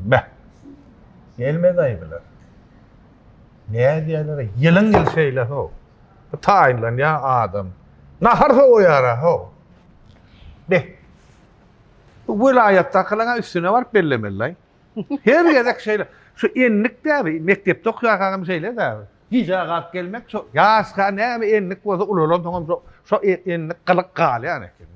Beh. Gelmez-aý bular. Nädýärler? Ýylyň ýyl şeýle how. Bu taýynlanýar adam. Nahar sowaýar-a how. Beh. Bu welaýatdakylaryň üstüne baryp bellemeli-laý. Her gezek şeýle. Şu endik däbi, mekdepde okaýarkam şeýle däbi. Gijä galyp gelmek şo ýaşka näme endik bolsa ulalansoňam şo şo endik gylyk galýan eken.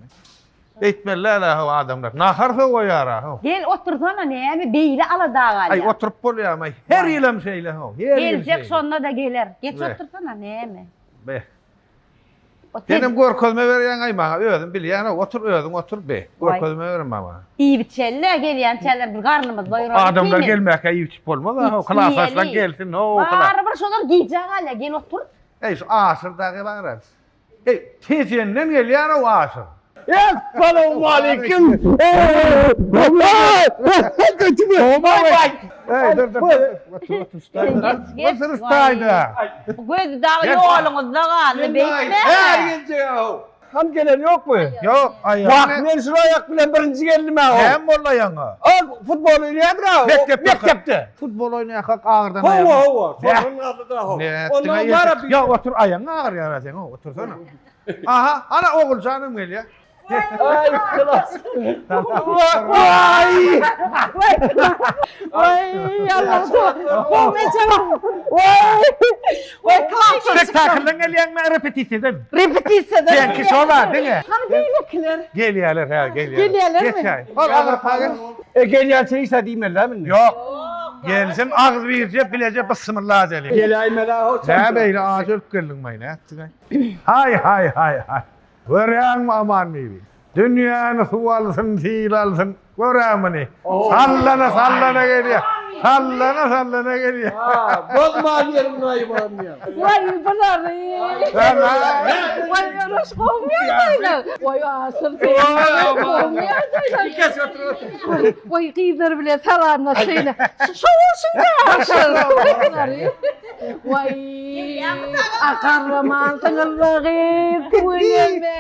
Beýtmeli däl-ä how adamlar. Nahar sowaýar-a how. Gel otursana näme beýle alada galýaň. Aý oturyp bolýamy? Her ýylam şeýle how. Her ýyl Geljek şonda-da geler. Geç otursana näme. Be. Senem görkezme berýäň-aý maňa. Özüm bilýän-ow. Otur özüň otur be. Görkezme berme maňa. Iýip içeli-le gelýänçäler bir garnymyz doýuraly. Adamlar gelmäkä iýip içip bolmaz-a how. Klasdaşlaň gelsin how. Barybir şolar gijä galýar. Gel otur. Eý şu Aşyr dagy bar-a. Eý, Tejenden gelýär-ow Aşyr. Essalawmaleýkim. Eý, dur, dur. Otur, otur, ştaýda. Otur, ştaýda. Gözi dagy ýoluňyzda galdy, beýtme. Häli geljek-ow. Han gelen ýokmy? Ýok, aýagyň. Wah, men şul aýak bilen birinji geldim-ä. Näme boldy aýagyňa? Ol futbol oýnaýardyk-a. Mekdepde. Mekdepde. Futbol oýnaýarkak agyrdan aýagyň. Hawa, hawa. Şondan galdy-da ho. Ondan bara bir. Ýok, otur, aýagyň agyrýar-a seň, otursana. Aha, ana Oguljanam gelýär. Aý, klas. Waý! Waý, Allah. Waý! Waý, klas. Spektakldan gelýäňmi, repetisiýadan? Repetisiýadan. Seňki şol-a, diňe. Hany beýlekiler? Gelýärler, hä, gelýärler. Gelýärlermi? Geç aý. Ol agyrpa gel. E, gelýänçä hiç zat diýmeli-dä indi. Ýok. Gelsin, agzy birje, bileje bysmylla edeliň. Geläýmeli-ä, ho. Näme beýle aç ölüp geldiň-maý, nätdiň-aý? Haý, haý, haý, haý. Görýäňmi Amanbibi? Dünýäni suw alsyn, sil alsyn. Gör-ä muny. Sallana, sallana gelýär. Sallana, sallana gelýär. Ha, bozman ýerim naýban diýýär. Waý, bulary. Waý, ýoruş gowmy ýagdaýlar? Waý, asyl gowmy ýagdaýlar? Geç otur, otur. Waý, gyzlar bilen salamlaşaýyn. Şo bolsun da asyl. Waý, a garramansyňyz da gyz, tüweleme.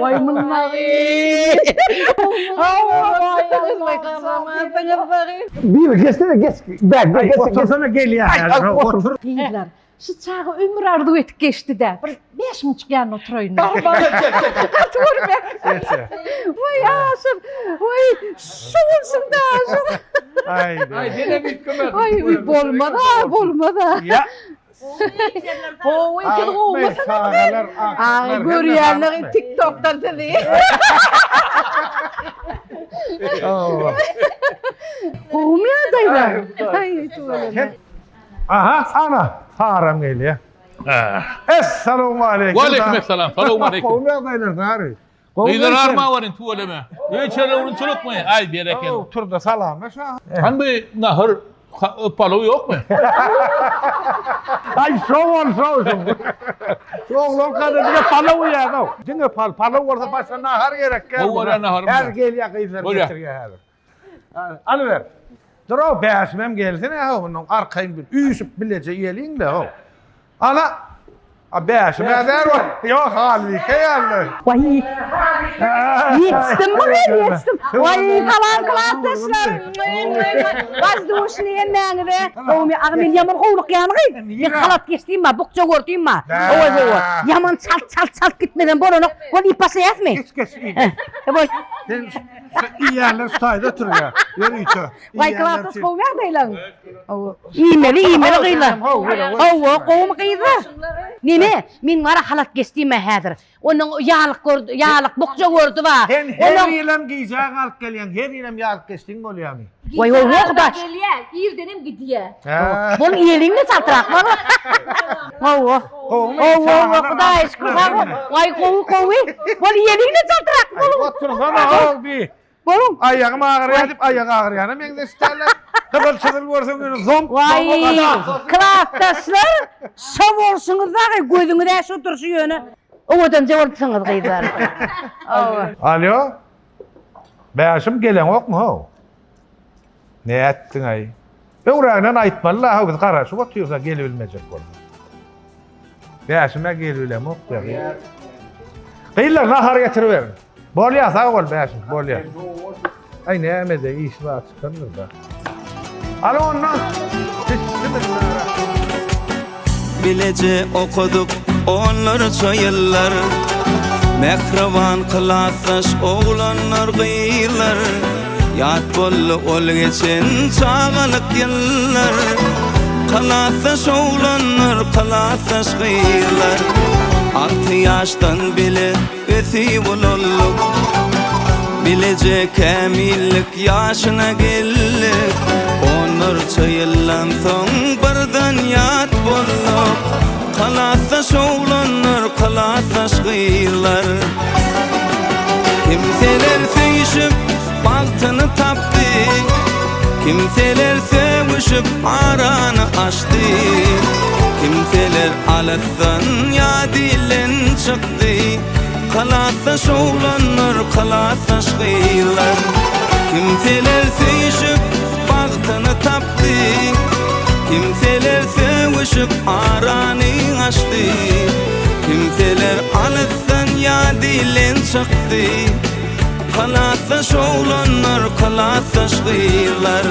Waý, munda gyz. Waý, garramansyňyz da gyz. Bibi geçsene geç. Bäh, geç, geç. Otursana gelýär. Otur. Gyzlar, şu çaga ömür arzuw etip geçdi-dä. Bir Bäş munçuk ýanynda oturaýyn. Bar, bar, gel, gel, gel. Gaty görme. Waý, Aşyr. Waý, şu bolsun da, şu. Aý, Aý, senem üýtgemez. Aý, bolmaz a, bolmaz a. Ýa. Gowy, siz gowumysyňyz? Çagalar, Aý, görýänler TikTokdan sizi. Gowumy ýagdaýlar? Aý, tüweleme. Aha, ana, Saram gelýär. Essalawmaleýkim. Waleýkim esselam. Salawmaleýkim. Gowy ýagdaýlar Sary. Gyzlar arma baryn tüweleme. Öý çörek urunçylykmy? Aý berekella. Turda salamlaş. Han bu nahar palaw ýokmy? Aý şo bol şo şo. Şu oglan kada diňe palaw iýýär. Diňe pal palaw bolsa başga nahar gerek däl. Gowy bolýar naharym. Häzir gelýär gyzlar getirýär häzir. Alyber. Dur-ow, Bäşimem gelsin-ä-how, mundan arkaýyn bir üýşüp bileje iýeliň-le-how. Ana, a Bäşim-ä däl ol. Ýok, Halbike geldi. Waý. Ýetişdim bu men, ýetişdim. Waý, salam klasdaşlar. Wazduşny hemmäňize. Gowmy, aga men ýaman howlukýan gyz. Men halat geçdim ma, bukja gördüm ma. Owa, owa. Ýaman çalt, çalt, çalt gitmesem bolanok. Bol iýip başlaýasmy? Geç, geç, iý. Bol. Sen Iýýänler şu taýda oturýar. Ýörite. Waý klasdaş gowy ýagdaýlaň. Iýmeli, iýmeli gyzlar. Hawa, gowumy gyzlar? Neme, men bara halat geçdim-ä häzir. Onuň ýalyk gördi, ýalyk bukja gördi ba. Sen her ýylam gijä galyp gelýäň, her ýylam ýalyk geçdiň bolýamy? Waý, waý, Hudaý. Gelýär, irdenem gidýär. Bol iýeliň-de çaltrak bol. Hawa. Hawa, Hudaýa şükür sag bol. Waý, gowy, gowy. Bol iýeliň-de çaltrak boluň. Otursana, how bi. Boluň. Aýagym agyrýar diýip, aýagy agyrýana meňzeşýärler. Gyzyl çyzyl görseň ýöne zomp. Waý, klasdaşlar, şo bolşuňyz dagy gözüňiz-ä şu durşy ýöne owadanja bolupsyňyz gyzlar. Hawa. Alýo. Bäşim geleňokmy how? Nätdiň-aý? Öňräginden aýtmaly-la, how biz garaşyp otyrys-a gelibilmejek bolsa. Bäşim-ä gelibilemok diýýär. Gyzlar nahar getiriberiň. Bolýar, sag bol Bäşim, bolýar. Aý näme-de, iş bar çykandyr-da. Al ondan. Bismillah. Bileje okadyk onlarça ýyllar Mähriban klasdaş oglanlar gyzlar Ýat boldy ol geçen çagalyk ýyllar Klasdaş oglanlar klasdaş gyzlar Alty ýaşdan bile ösüp ulaldyk Bileje kämillik ýaşyna geldik Onlarça ýyldan soň birden ýat bolduk Klasdaş oglanlar, klasdaş gyzlar Kimseler söýüşip bagtyny tapdy Kimseler sögüşip arany açdy Kimseler alysdan ýa dilden çykdy Klasdaş oglanlar, klasdaş gyzlar Kimseler söýüşip bagtyny tapdy Kimseler sögüşip arany açdy Kimseler alysdan ýa dilden çykdy Klasdaş oglanlar, klasdaş gyzlar.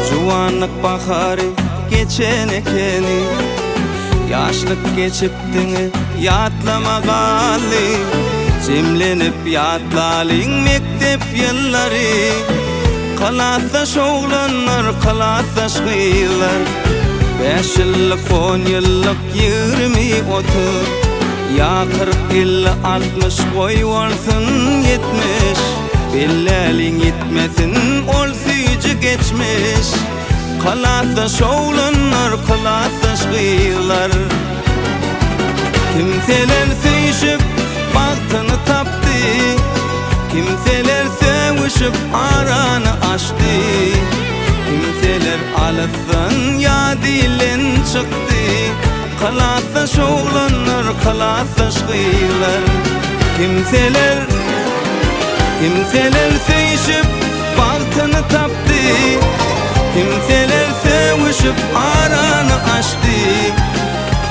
Juwanlyk bahary geçen ekeni Ýaşlyk geçip diňe ýatlama galdy Jemlenip ýatlalyň mekdep ýyllary Klasdaş oglanlar, klasdaş gyzlar Bäş ýyllyk, on ýyllyk, ýigrimi, otuz Ýa 40, 50, 60, goý bolsun 70 Belläliň ýitmesin ol süýji geçmiş Klasdaş oglanlar, klasdaş gyzlar Kimseler söýüşip bagtyny tapdy Kimseler sögüşip arany açdy Kimseler alysdan ýa dilden çykdy Klasdaş oglanlar, klasdaş gyzlar Kimseler Kimseler söýüşip bagtyny tapdy Kimseler sögüşip arany açdy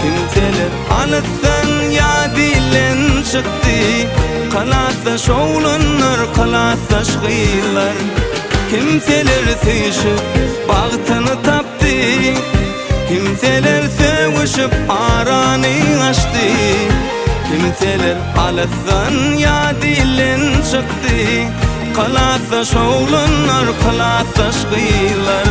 Kimseler alysdan ýa dilden çykdy Klasdaş oglanlar, klasdaş gyzlar Kimseler söýüşip bagtyny tapdy Kimseler sögüşip arany açdy Kimseler alysdan ýa dilden çykdy Klasdaş oglanlar, klasdaş gyzlar.